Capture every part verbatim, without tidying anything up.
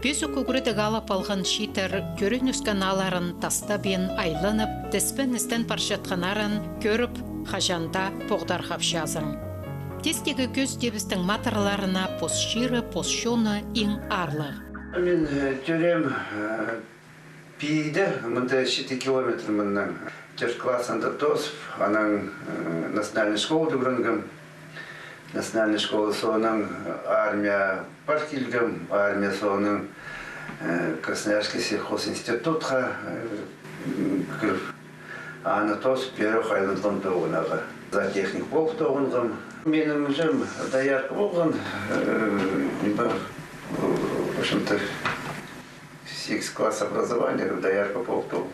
Пӧзік ӱгредіг алып алған чииттер тӧреен-ӧскен аалларын тастабин айланып, тіспен-істен парчатханнарын кӧріп, хаҷан даа поғдархапчазың. Тестегі кӧзідібістің матырларына пос чирі, пос чоны иң аарлығ. Мин, э, тӧреем, э, Пииде, мында читі километр мыннаң. Тӧрт класс анда тоозып, анаң, э, национальный школада ӱгренгем. Национальный школа соонаң, э, армияа пар килгем, армия соонаң, э, Красноярский сельхозинститутха, э, м, кіріп, аны тоозып, пеер ох айланғам тоғынарға. Зоотехник полып тоғынғам. Минің іҷем доярка полған, э, ниме, в общем-то, сигіс класс образования, доярка полып тоғын.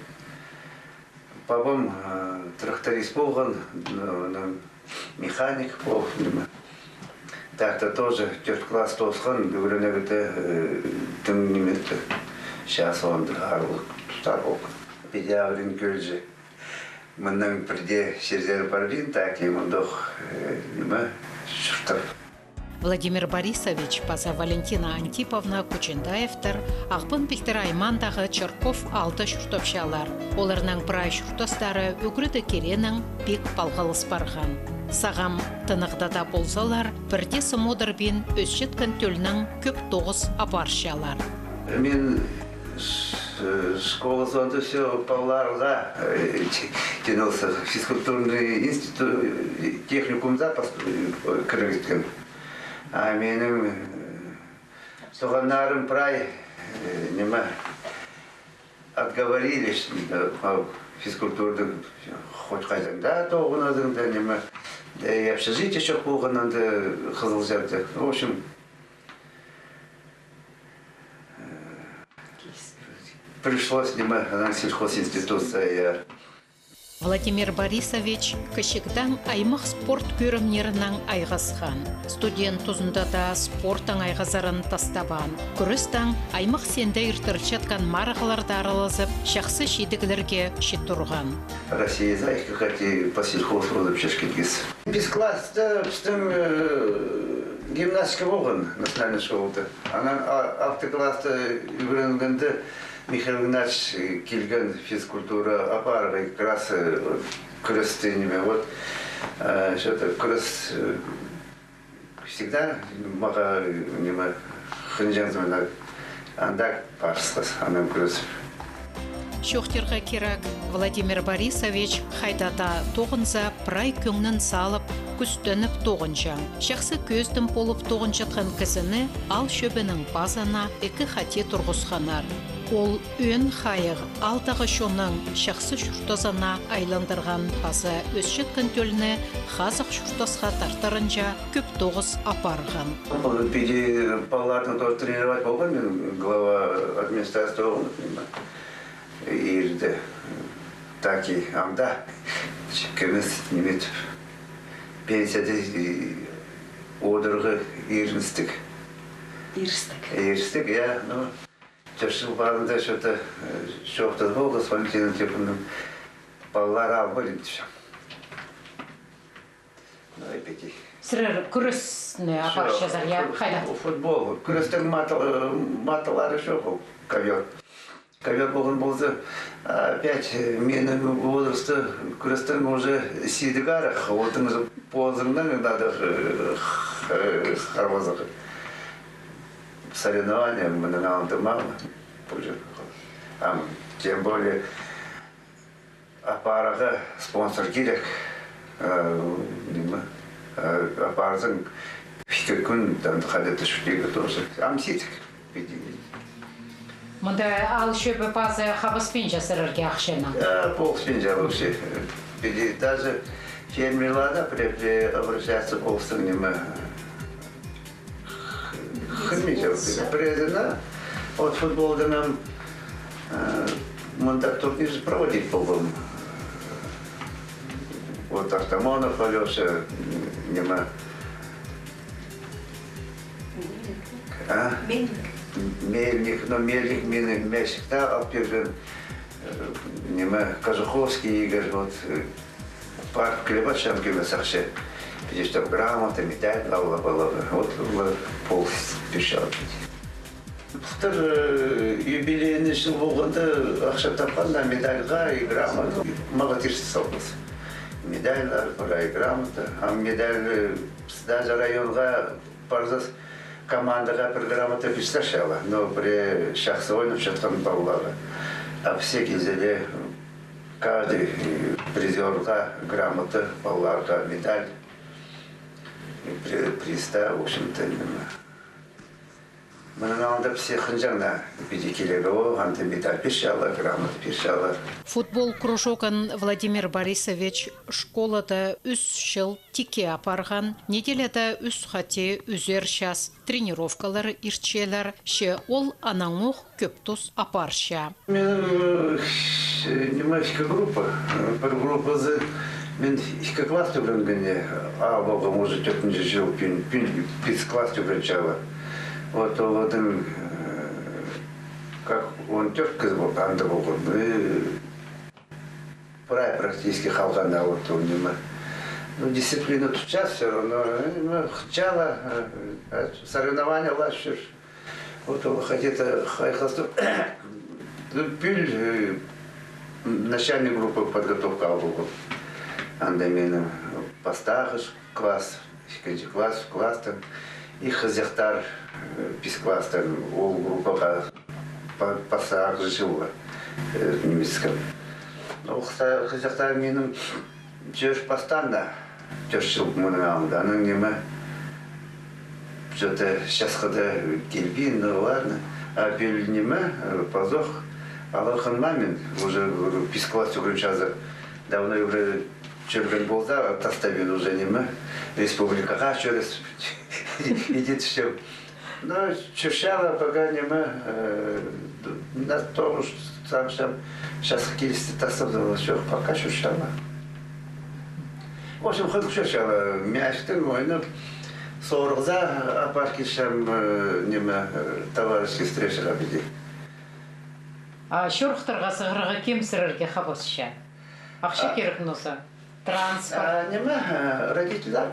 Пабам, э, тракторист полған, э, механик полып, ниме. Так-то тоже тӧрт класс тоосхан, ӱгренерге дее, э, тың ниме итті. Час оңында аарлығ тустар полған. Піди ағырин кӧрҷең. Мыннаң пірдее чирзер парбин, так и мындох, э, ниме, чуртап. Владимир Борисович паза Валентина Антиповна Кучендаевтар Ағбан пилтірі аймаандағы Чарков аалда чуртапчалар. Оларның прай чуртастары ӱгредіг киренең пик палғалыс парған. Сағам тынағда даа ползалар, пірдее сым одырбин ӧсчеткен тӧлнең кӧп тоғыс апарчалар. Мин ш-, школа соонда всё палаларға, э, ти-, тиңнелзе, физкультурный институт, э, техникумзар пос-, э, кіргізген. А минің, э, туғаннарым прай, э, ниме, отговорились, э, а, физкультурада хоть хайдаң даа тоғыназың даа, ниме, да и общежитие чох полған анда Хызылчарда. В общем, пришлось, ниме, анаң сельхозинститутха, я. Владимир Борисович кічігдең аймах спорт кӧрімнерінең айғасхан. Студент тузында даа спорттаң айғазарын тастабаан. Кӱрестең аймах синде иртірілчеткен марығларда аралазып, чахсы чидіглерге чит турған. Россия зайка, хоть и по сельхозу озып чӧрчеткебіс. Пис класста пістің, э, гимнастика полған национальный школада. Анаң а-, алты класста ӱгренгенде Михаил Игнатьевич, э, килген физкультура апарарға, как раз, э, кӱресті ниме. Вот, э, что-то кӱрес, э, всегда мағаа, ниме, хынҷаң, мына, анда парысхас, анаң кӱресіп. Чоохтирға кирек, Владимир Борисович хайда даа тоғынза, прай кӧңнін салып, кӱстеніп тоғынҷаң. Чахсы кӧзідім полып тоғынчатхан кізіні аал чӧбінің пазына ікі хати турғысханнар. Ол ӧӧн хайығ аалдағы чонның чахсы чуртазына айландырған паза ӧсчеткен тӧлні хазых чуртасха тартырынҷа кӧп тоғыс апарған. Ол піди палаларны тоже тренировать полған, мин глава администрации тоғынып, ниме, ирде. Так и анда чиккемес, ниме итіп, пенсияда, и, одырарға иріністіг. Ирістіг. Ирістіг, я, ну. Тӧрт чыл парында что-то, э, чоохтазып полғабыс Валентина Антиповнанаң, палалар алып алим тіпчем. Ну, и піди. Сірер кӱресні апарчазар, я? Хайда? Фут-, футбол. Кӱрестің маты-, э, матылары чох ол, ковёр. Ковёр полған полза, опять, э, минің возрастта кӱрестің уже сидік арах, отың же позыңнаң надо, э, х-, э, харбазарға. Соревнования мының алнында малы. Пу чир. Ам, тем более, апарарға спонсор кирек. Э, ниме, э, апарзаң, ікі кӱн, там, хайда-да чуртирға тоже. Ам сидік, піди. Мында аал чӧбі пазы хабаспинча сірерге ахчаны? Э, полыспинча вообще. Піди даже фермерлерге пре-, пре-, обращаться ползаң, ниме, хынминча. Пірезіне, вот футболдаң, э, мында турнир проводить полғам. Вот Артамонов Алёша, ниме, а? Мельник. Мельник, но Мельник мині мячик таа алып пирген, э, ниме, Кожуховский Игорь, вот, э, парып киліп алчам кӧмес ахча. Піди, чтоб грамота, медаль алып аларға. Вот, олар полыс пирчелер. Былтыр, э, юбилейный чыл полғанда, ахча тапханда, медальға и грамота. Молодец, салғас. Медальлар, прай грамота. А медаль, э, даже районға парза, командаға пір грамота пирчелер. Но пірее чахсы ойнапчатхан палаларға. А пісте килзе, каждый, э, призёрға грамота, палаларға медаль. И при-, приз, в общем-то, ниме. Мының алнында пісте хынҷаң на піди килерге, о, анда медаль пирчелер, грамота пирчелер. Футбол кружогын Владимир Борисович школада ӱс чыл тикке апарған, неделяда ӱс хати ӱзер час тренировкалар иртчелер, че ол аннаң ох кӧп тус апарча. Минің, э, ниме, ікі группа. Пір группазы, мин ікі класс ӱгренгенде, а, полғам, уже тӧртінҷі чыл, пӱӱн, пӱӱн пис класс ӱгренчелер. Вот оларның, э, как он тӧрт кізі пол-, анда полған. И прай практически халғаннар, вот, ол ниме. Ну, дисциплина тутча всё равно, э, ну, хынчала, э, э, соревнованиелер чӧр. Вот ол хати-то хайхастып, ну, пӱӱл, э, начальный группа подготовка алып полғам. Анда минің пастағы класс, ікінҷі класс, класстаң, и хызыхтар, э, пис класстаң, ол группаға па-, пастағы чылға, э, нимеске. Ол хызы-, хызыхтар минің чӧр пастаанда, тӧрт чыл мының алнында. Анаң ниме, что-то часхыда килбин, ну ладно. А пӱӱл ниме, э, пазох, алай хынмаам мин, уже, говорю, пис класс ӱгренче азы. Давно уже чӧрген полза, тастабин уже ниме, республикаға чӧріс. Иди тӱсчем. Ну, чӧрчелер пока ниме, э, на то, что сағынчам, часхы килісті тастап салар, чох, пока чӧрчелер. В общем, хынығ чӧрчелер, мячтең ойнап, сорығзар апар килчем, э, ниме, э, товарищеский встречаға піди. А чорыхтарға сығарға кем сірерге хабасча? Ахча кирек нооза? Транспорт. А, ниме, э, родительлер.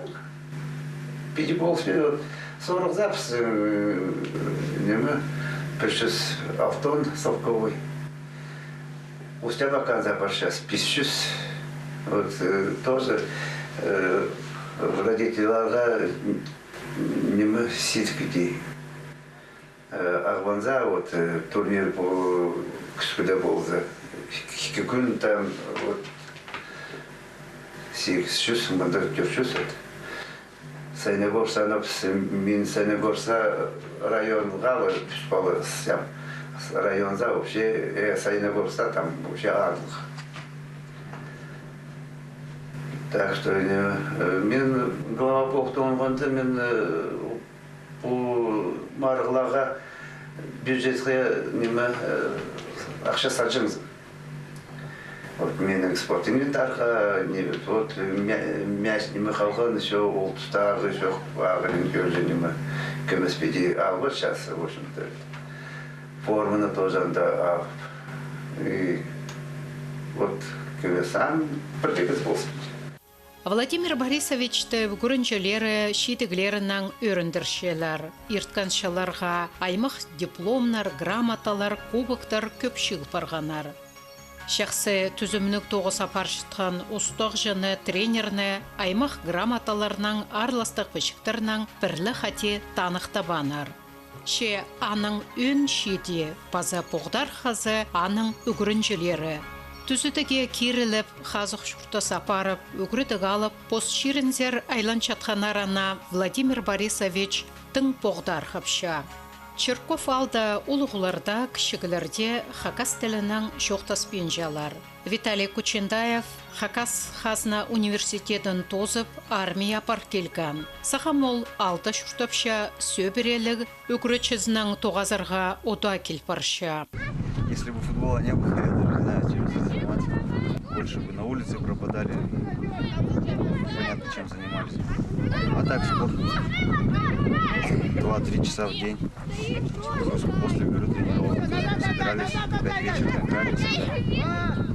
Піди полыс пирер, вот, сорығзар піс, э, ниме, пір чӱс алтон салковай. Устья Абаканзар парчабыс, пис чӱс. Вот, э, тоже, э, родительлерге, м, ниме, сидік піди. Э, Ағбанзар, вот, э, турнир пол-, кӱскӱде полза, ікі кӱн там, вот, сигіс чӱс, мында тӧрт чӱс, вот. Саяногорск, ана піс, мин Саяногорск районға ла тӱс палғам. Районзар вообще, э, Саяногорскта там вообще аарлығ. Так что, э, мин глава полкта полғанда, мин, э, пу марығларға бюджетке ниме, э, ахча салҷаңзым. Вот минің спорт инвентарьға, не, вот мя-, мяч ниме халған, ещё ол тустағы, ещё ағырин кӧрҷең ниме, кӧмес піди алып час, в общем-то. Форманы тоже анда алып. И вот кӧмес ан пір тигіс ползын. Владимир Борисовичті ӱгренҷілері чидіглерінең ӧріндірчелер. Ирткен чылларға аймах дипломнар, грамоталар, кубоктар кӧп чыыл парғаннар. Чахсы тӱзімніг тоғыс апарчатхан устағҷыны, тренерні аймах грамоталарнаң, аарластығ пічіктернең пір ле хати таныхтабааннар. Че аның ӧӧн чииті паза поғдархазы аның ӱгренҷілері. Тӱзедігге киріліп, хазых чуртас апарып, ӱгредіг алып, пос чирінзер айланчатханнарына Владимир Борисович тың поғдархапча. Чирков аалда улуғлар даа, кічіглер дее хакас тілінең чоохтаспинчалар. Виталий Кучендаев Хакас хазна университедін тоозып, армияа пар килген. Сағам ол аалда чуртапча, сӧбіреліг ӱгретчізінең тоғазарға удаа кил парча. Если бы футбола не было, я даже не знаю, чем сейчас заниматься. Больше бы на улице пропадали. Непонятно, чем занимались. А так спорт. Два-три часа в день. После беру тренировок, собираюсь.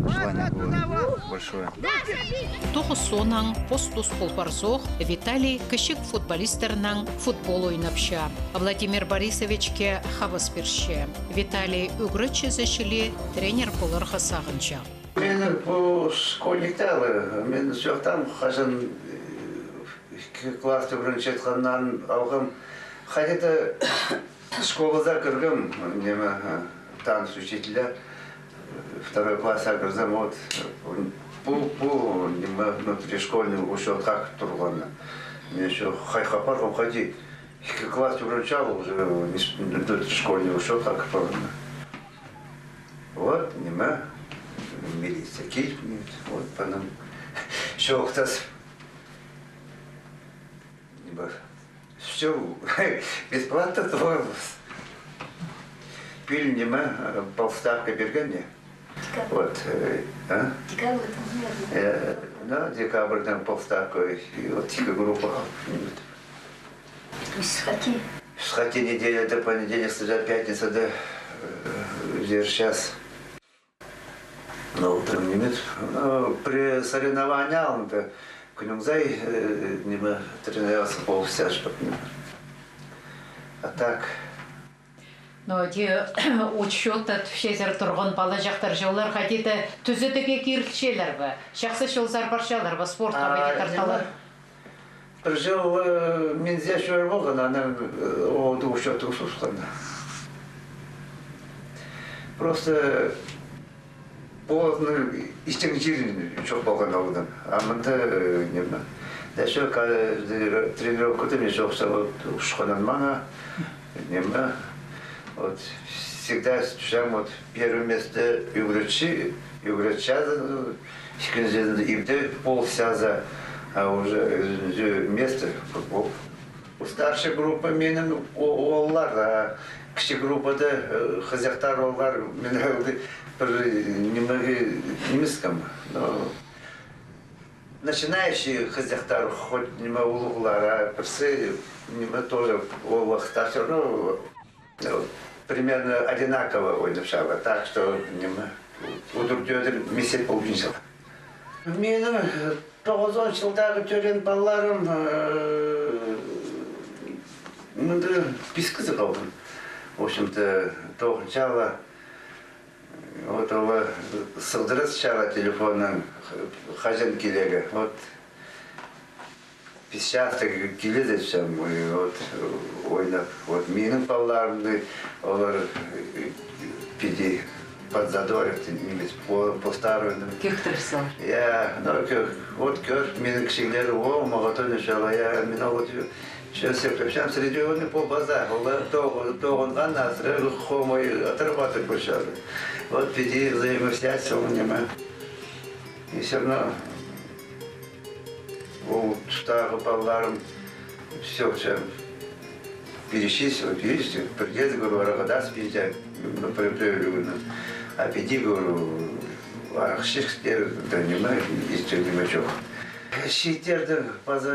Желание было большое. Тоғыс соонаң пос-тус пол парзох, Виталий кічіг футболистернең футбол ойнапча. Владимир Борисовичке хабас пирче. Виталий ӱгретчізі чіли тренер поларға сағынча. Мин пу школьникте ала, мин чоохтаам, хаҷан, э, ікі класс ӱгренчетхеннең алғам, хайди-да школазар кіргем, ниме, э, танец учителя, второй классха кірзем, вот, пу, пу, ниме, внутришкольный учётха кір турғаны. Мин ещё хайхап парғам, хайди, ікі класс ӱгренче ала, уже внутришкольный учётха кір парғаны. Вот, ниме, милиция киліп, вот, панаң чоохтасып. Ниме, всё, бесплатно тоғынчабыс. Пӱӱл, ниме, полставка пирген, не? Декабрь. Вот, э, а? Декабрьдең, наверное. Э, ну, декабрьдең полставка, и вот ікі группа. С хати. С хати неделя до понедельника, среда, пятница до, э, вечер час. Ну, утром ниме, ну, при соревновании алнында кӱннің сай, э, ниме, тренироваться полча, чтоб, ниме. А так. Но те учётта тіпчезер турған палаҷахтар, че олар хайди-да тӱзедіге кирілчелер бе? Чахсы чолзар парчалар ба, спортха, а, хайди тартылар? Ниме? Пір чыл, э, минзер чӧр полған, анаң, э, ол даа учётха сусхан. Просто полның истің чирін чох полған олдың. А мында, э, ниме. Даже каждый ре-, тренировкада мин чоохтаам, вот, ушханын маңа, ниме. Вот, всегда тӱзем, вот, первое место ӱгретчі, ӱгретчі, э, Ікінҷізінде ибде полыс чаза, а уже ӱзінҷі место футбол. Старший группа минің о-, ооллар, а кічіг группада, э, хызыхтар ооллар, мин алды пір нимеге нимескем. Но начинающий хызыхтар хоть ниме улуғлар, а пірсі ниме тоже ооллар, всё равно примерно одинаково ойнапчалар, так что, ниме, удур-тӧдір мисет полбинчалар. Минің, э, тоғызон чылдағы тӧреен палаларым, э, мында пис кізі халған. В общем-то, тоғынчалар. Вот олар сығдыра сыхчалар телефоннаң, хаҷан килерге. Вот. Пис часто килерге тіпчем, и вот, э, ойнап. Вот минің палаларымны олар, э, піди подзадорят, ниме, по-, по-старому. Кӧктіріп салар. Я, ну, кӧ-, вот кӧр, минің кічіглері, о, маға тонны чала, я, мин ол, че сӧклепчем, среди ойны пол база, олар тоғы-, тоғынған, а сірер хомай атырып атыр пілчезер. Вот піди взаимосвязь, ол ниме. И всё равно ол тустағы палаларым всё, чем перечислил, перечислил, пірдеезі, говорю, арағас пирче, ну, при-, при-, а піди, говорю, арах ічерге, да ниме, итчең ниме чох. Чииттернің паза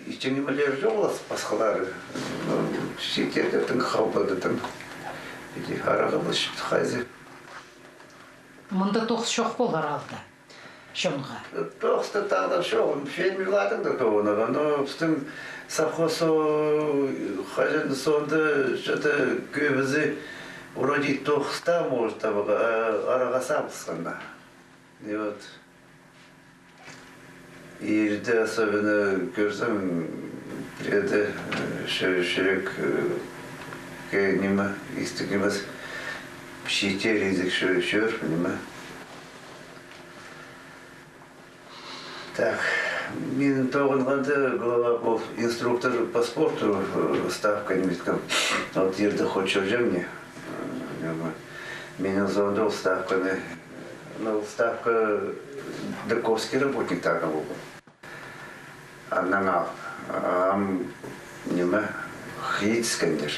итчең нимелері чоғыл, пасхалары. Ну, чииттерде тың халбады тың. Піди арағас ічіп хайзы. Мында тоғыс чох полар алда. Чонға. Тоғыс та тағда чох, фермерлернің дее тоғынарға. Но пістің совхоз, о, хаҷан соонда что-то кӧбізі вроде тоғыста, может, табарға, а арағас алысханнар. И вот. Иирде особенно кӧрзең, пірееде, э, чӱ-, чӱрек, э, ке ниме, истіг нимес, чииттер изік чӱ-, чӧр, ниме. Так, мин тоғынғанда глава пол, инструктор по спорту, э, ставка ниме иткем. Вот иирде хоть чӧрҷең не. Э, ниме, минің соонда ол ставканы, ну, ол ставка дырковский работниктарның полған. Анаң ал, ам, ниме, хыйысханнар.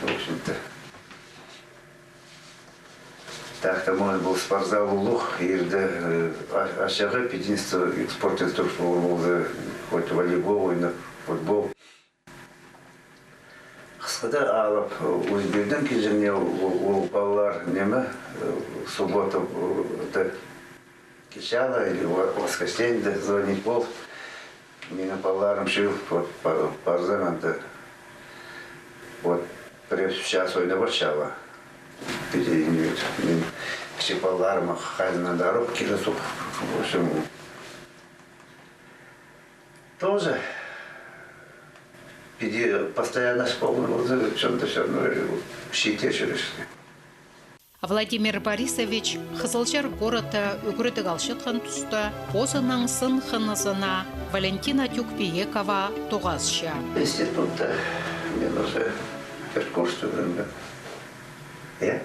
В общем-то. Так, там ол спортзал улуғ, иирде, э, а-, ачығы, піди инстру-, спорт инструкторы полды, хоть волейбол ойнап, футбол. Хыс-, Алып, Узбердең килҷең, ол, ол палалар, ниме, э, суббота, э, килчелер, или во-, воскресеньеде звонить полып, минің палаларым чыылып, вот, па-, парзам анда, вот, пірер час ойнап парчалар. Піди, ниме, мин кічіг палаларыма хайзына даа урок кирек чох. В общем, тоже піди постоянно полған полза, чонда всё равно чииттер чӧрче. Владимир Борисович Хызылчар городта ӱгредіг алчатхан туста позының сын хынызына Валентина Тюкпиекова тоғасча. Институтта мин уже пір курс ӱгренгем. Я?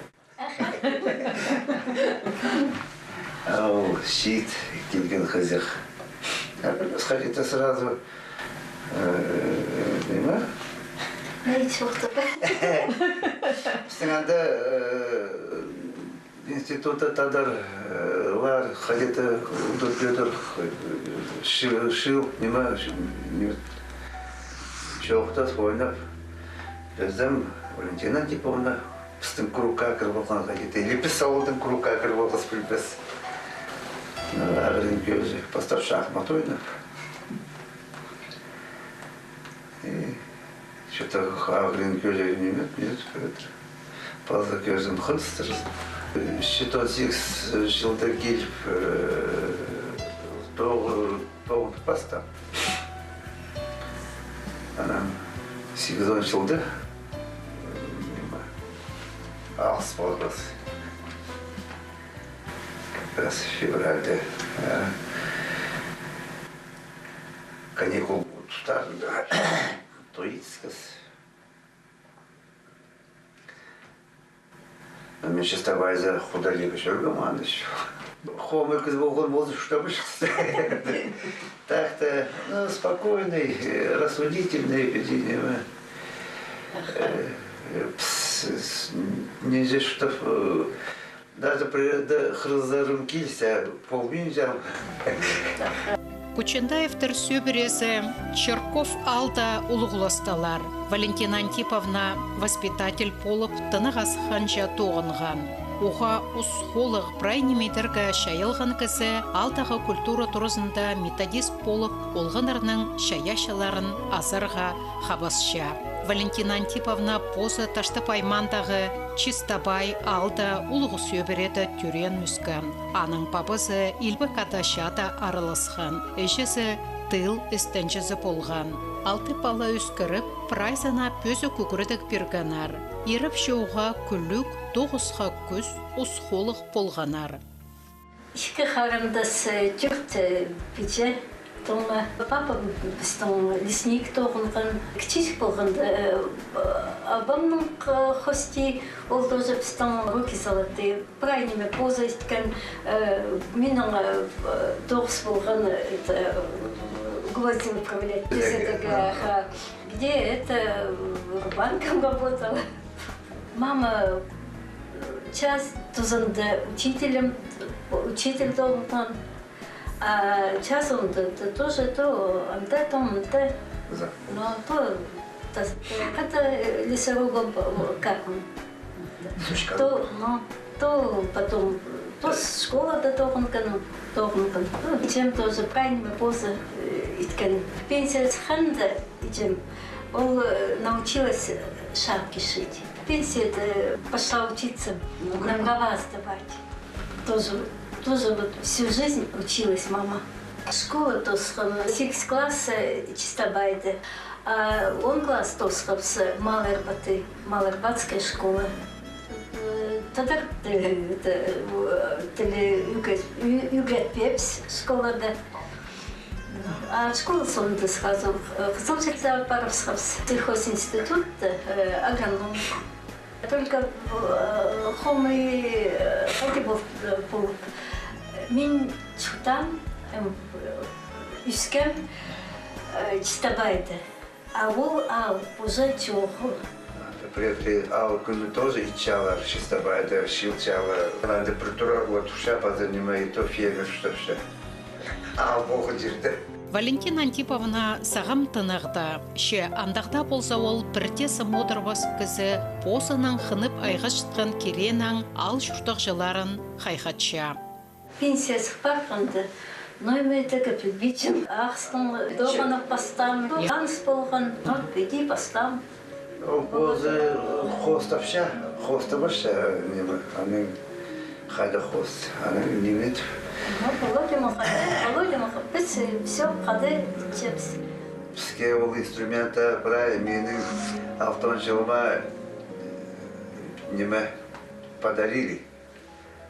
Ол чиит килген хызых. А пілбес, хайди-да сразу, э, ниме? Пістің анда, э, институтта тадарлар хайди-да удур-пӱдір, э, чы-, чыылып, ниме, ниме, чоохтас ойнап. Пістің Валентина Антиповна пістің кругха кір полған хайди-да, или піс оларның кругха кір полғабыс, пілбес. Ағырин кӧзі, пастап шахмат ойнап. И что-то ағырин кӧзі, ниме, ниме, это, паза кӧзім хыныстыр. Читон сигіс чылда киліп, э, тоғы-, тоғынып пастап. Анаң сигізон чылда, э, ниме, алыс полғабыс. Как раз февральда, э, каникул тустарында той иткебіс. Мин Чистабайда худалиға чӧргем, аны ещё. Хомай кізі полған полза, чтобы чыхса. Так-то, ну, спокойный, э, рассудительный, піди, ниме. Э, э, пс-, с-, нельзя, чтоб, э, даже пірее хырызарым килзе, полбинчам. Кучендаевтер сӧбірезі Черков аалда улуғластылар. Валентина Антиповна воспитатель полып тынағ асханҷа тоғынған. Уғаа ус холлығ, прай ниме идерге чайалған кізі аалдағы культура туразында методист полып, олғаннарның чайаачыларын азарға хабасча. Валентина Антиповна позы Таштып аймаандағы Чистабай аалда улуғ сӧбіреде тӧреен-ӧскен. Аның пабазы Илбек Ада чаада араласхан, іҷезі тыл істенҷізі полған. Алты пала ӧскіріп, прайзына пӧзік ӱгредіг пиргеннер. Иреп чооға кӱлӱк, тоғысха кӱс, ус холлығ полғаннар. Ікі харындас, э, тӧрт, э, пиҷе тоғынған. Папам пістің лесник тоғынған. Кічіҷек полғанда, э, абамның, э, хости, ол тоже пістің руки золотые. Прай ниме позы иткен, э, минің, э, тоғыс полған, это, э, гвозди выправлять. Где это, э, рубанком работала. Мама, э, час тузында учителем, учитель тоғынған, а час соонда то, тоже то анда, то мында. Но то, то, то, э, лесорубом, э, как он? То, ну, то потом, то школада тоғынған, тоғынған. Ну, иҷем тоже прай ниме позы, э, иткен. Пенсияға сыхханда, иҷем, ол, э, научилась шапки шить. Пенсияда пошла учиться, на права сдавать. Тоже, тоже вот всю жизнь училась мама. Школа тоосхан, сигіс класс, э, Чистабайда. А он класс тоосхабыс Малый Арбатта, Малоарбатская школа. Э, тадар тілі, это, э, тілі ӱгре-, ӱ-, ӱгретпеебіс школада. А школа соонда сразу, э, Хызылчарда парыбысхабыс. Сельхозинститут, э, агроном. Только, э, хомай, э, хайди пол-, э, полып. Мин чуртаам, эм, э, ӧскем, э, Чистабайда. А ол аал уже чоғыл. Пірее-пірее аал кӱнде тоже итчелер, Чистабайда чыылчалар. Анда пір турарға турча, паза ниме, и то фермер чуртапча. Аал полған чирде. Валентина Антиповна сағам тынағда, че андағ даа полза ол пірдее сым одырбас кізі позының хынып айғасчатхан киренең аал-чуртағҷыларын хайхатча. Пенсиясха парғанда, ноо ниме идерге пілбинчем. Ағастаң тоғынып пастаам, таныс полған, ноо піди пастаам. Ол позы хоостапча, хоостабасча, ниме, анаң хайда хоос, анаң ниме идіп. Ну, Володя ма хайда, Володя ма хайда, піс, э, всё хайда итчебіс. Піске ол инструментті прай минің алтон чылыма, э, ниме, подарили.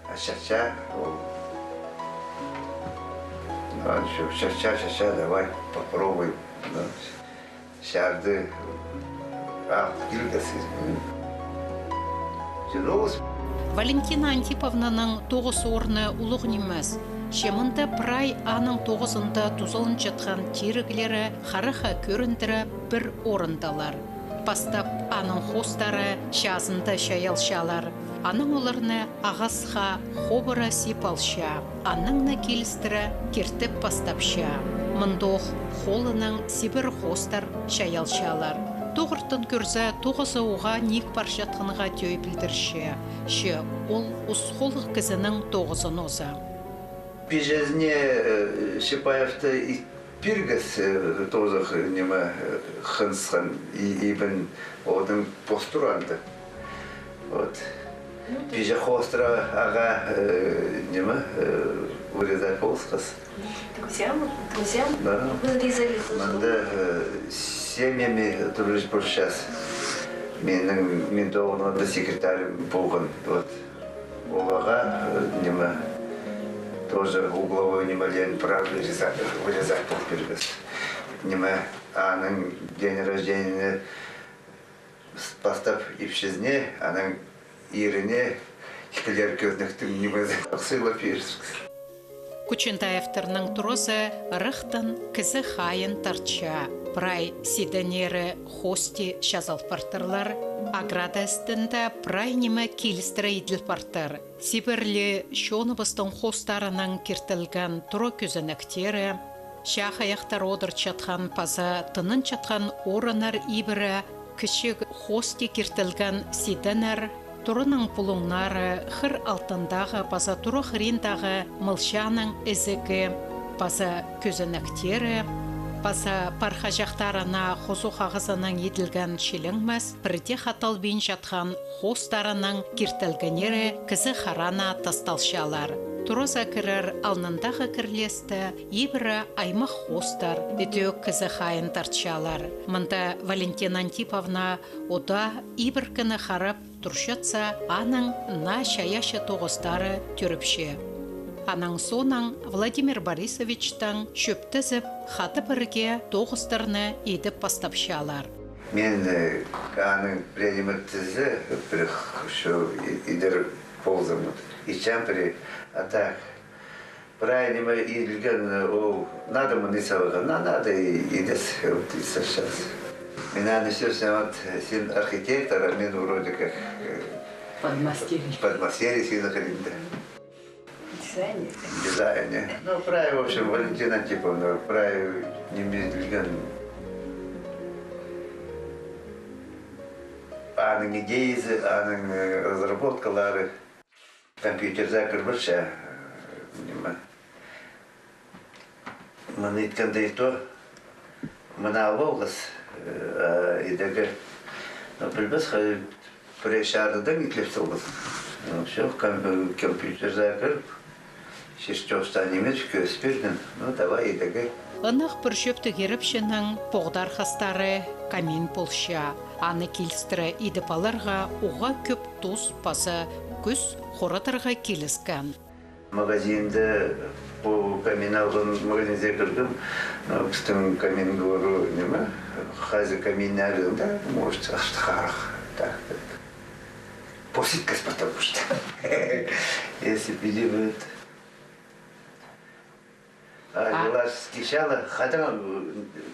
А чача, ол. А чё, чача, чача, давай попробуем. Ну, чарды, а, килгес. Тянулось. Валентина Антиповнаның тоғыс орны улуғ нимес. Че мында прай аның тоғызында тузаланчатхан тиріглері хараха кӧріндіре пір орындалар. Пастап аның хоостары чазында чайалчалар. Анаң оларны ағасха хобыра сип алча, анаң на килістіре киртіп пастапча. Мындох холынаң сибір хоостар чайалчалар. Тоғыртын кӧрзе, тоғызы уғаа ниик парчатханға тӧӧй пілдірче, че ол ус холлығ кізінің тоғызын оза. Пиҷезіне, э, Чапаевты ит пиргес, э, тоже, э, ниме, э, хынысхан и-, ибін одың пос турғанда. Вот. Ну, то есть пиҷе хоостыра ағаа, э, ниме, э, вырезать полысхас. Друзьям, друзьям. Да. Вырезали. Мында, э, семьями дружить полчаабыс. Минің, мин тоғынғанда секретарь полған. Вот. Оларға, э, ниме, тоже угловой нимелерін прай вырезать, вырезать полып пиргес. Ниме, аның день рождениені с-, пастап ипчізіне, аның иріне, кілер кӧзенектің нимезі сыйлап пиргес. Кучендаевтернің туразы ырахтаң кізі хайын тартча. Прай сиденнері хости чазал партырлар, ограда істінде прай ниме килістіре иділ партыр. Сибірлі чоныбыстың хостарынаң киртілген тура кӧзенектері, чаа хайахтар одырчатхан паза тынанчатхан орыннар ибіре, кічіг хости киртілген сиденнер, тураның пулуңнары, хыр алтындағы паза тура хыриндағы мылчааның ізігі паза кӧзенектері, паза пархаҷахтарына хозу хағызынаң иділген чиліңмес, пірдее хаталбинчатхан хостарының киртілгеннері кізі харана тасталчалар. Тураза кірер алнындағы кірлесте ибіре аймах хостар, ідӧк кізі хайын тартчалар. Мында Валентина Антиповна удаа ибіркіні харап турчатса, аның наа чайаачы тоғыстары тӧріпче. Анаң соонаң Владимир Борисовичтең чӧптезіп, хада пірге тоғыстарны идіп пастапчалар. Мин, э, аның пірее ниме тізе, пірее х-, чо и-, идер ползам, вот. Итчем пірее, а так. Прай ниме иділген, э, ол, надо мыны саларға, на-, надо и, идес, вот, и сейчас. Мин аны сӧрсем, вот, син архитектор, а мин вроде как, э, подмастерье. Подмастерье синің хыринда. Дизайнер. Дизайнер. Ну, прай, в общем, Валентина Антиповна, прай ниме иділген. Аның идеязы, аның, э, разработкалары. Компьютерзер кір парча, э, ниме. Мыны иткенде и то, мына алғас, э, а идерге, ну, пілбес, хай, пірее чардыдаң итлеп салғас. Ну, всё, ком-, компьютерзер кіріп, чертёжтаң ниме кӧзіт пирген, ну, давай идерге. Ынағ пір чӧптіг ирепчінің поғдархастары камин полча. Аны килістіре идіп аларға уғаа кӧп тус паза кӱс хоратарға киліскен. Магазинде пу камин алған, магазинзер кіргем, ну, пістің камин, говорю, ниме, хайзы каминнерінде, может, астығ харах, так, так. Пос иткес, потому что. Если бы не это. А желательно сначала, хотя,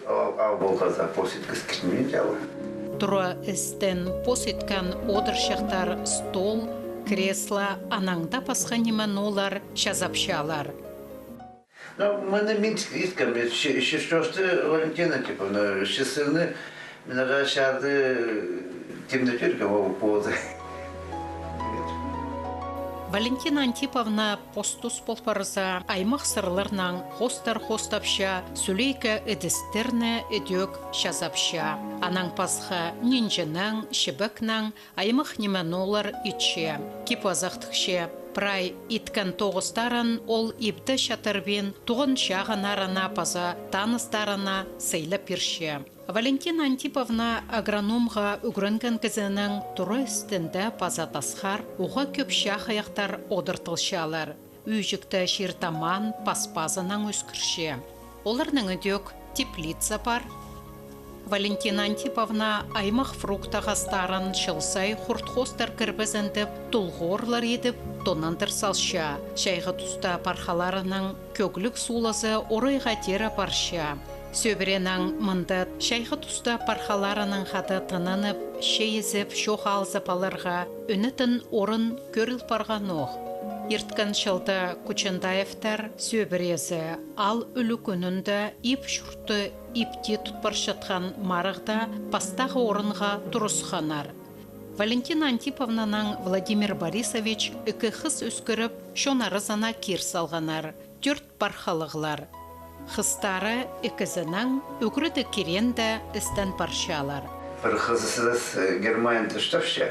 а, а, болғаза, пос иткес кіртінмин чалы. Тура істен пос иткен одырчахтар, стол, кресло, анаң даа пасха ниме-ноолар чазапчалар. Ну, мыны мин иткем, че-, че-, чоосты Валентина Антиповна, че сыны, мин ағаа чарды, тимнеп пиргем, ол позы. Валентина Антиповна пос-тус пол парза, аймах сырларнаң хоостар хоостапча, сӱлейке ідістерні ідӧк чазапча. Анаң пасха нинҷінең, чібекнең аймах ниме-ноо ле итче. Кип-азах тікче. Прай иткен тоғыстарын ол ибде чатырбин, туған чағыннарына паза таныстарына сыйлап пирче. Валентина Антиповна агрономға ӱгренген кізінің тура істінде паза тасхар уғаа кӧп чахайахтар одыртылчалар. Ӱӱҷікті чир-тамаан пас-пазынаң ӧскірче. Оларның ідӧк теплица пар. Валентина Антиповна аймах фрукт ағастарын чыл сай хурт-хоостар кірбезін тіп, тулғорлар идіп, тонандыр салча. Чайғы туста пархаларының кӧглік суулазы орайға теере парча. Сӧбіренің мында чайғы туста пархаларының хада тынанып, чей ізеп, чоох алзып аларға ӱнетін орын кӧріл парғанох. Ирткен чылда Кучендаевтер сӧбірезі аал ӱлӱкӱнінде иб чуртты ипти тут парчатхан марығда пастағы орынға турысханнар. Валентина Антиповнанаң Владимир Борисович ікі хыс ӧскіріп, чон аразына кир салғаннар. Тӧрт пархалығлар. Хыстары ікізінең ӱгредіг киреенде істен парчалар. Пір хызызыбыс, э, Германияда чуртапча.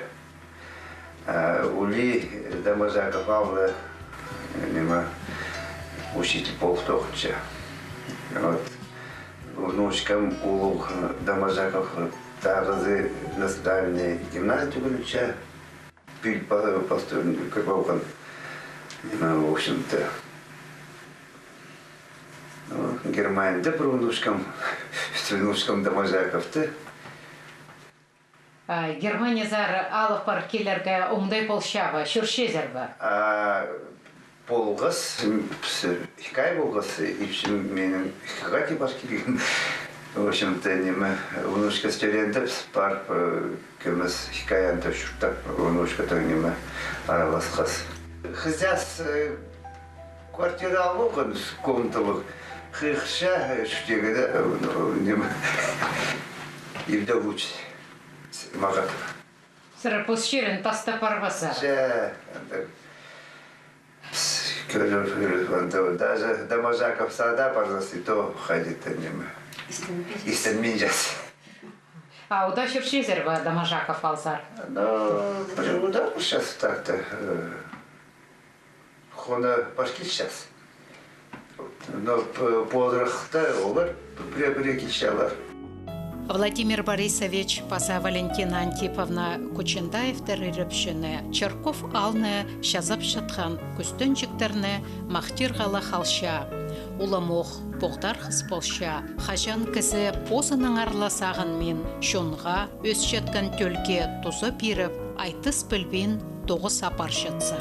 Э, улии, э, Доможаков аалда, э, ниме, учитель полып тоғынча. Вот. Внучкам улуғ, э, Доможаков, э, тағызы национальный гимназия тӱгенче. Піл по-, поступ кір полған. Ниме, в общем-то. Ну, Германияда пір внучкам, ӱс внучкам Доможаковты. А, Германиязар алып парып килерге оңдай полча ба, чӧрчезер бе? А, полғас, м, піс, ікі ай полғас, ипчім минің ікі хати парып килген. В общем-то, ниме, внучка студент, піс парып, э, кӧмес ікі ай анда чуртап, внучкадаң, ниме, араласхас. Хызыҷас, э, квартира алып алған, комнаталығ. Хығырча, э, чуртирға даа, э, ну, ниме, ибде лучше. Мағат. Сірер пос чирін тастап парбазар. Че, анда, піс кӧріп, кӧріп, анда, даже Доможаков сада парзас, и то хайди-да, ниме. Истенминчес. Истенминчес. А уда чӧрчезер бе, Доможаков аалзар? Ну, пір уда чӧрчес так-то, э, хона пас килчес. Но п-, позырахта олар пірее-пірее килчелер. Владимир Борисович паза Валентина Антиповна Кучендаевтер ирепчіні Чарков аалны чазапчатхан кӱстенҷіктерні махтирға ла халча. Уламох, поғдархыс полча, хаҷан кізі позының арлазағын мин чонға, ӧсчеткен тӧлге туза пиріп, айтыс пілбин тоғыс апарчатса.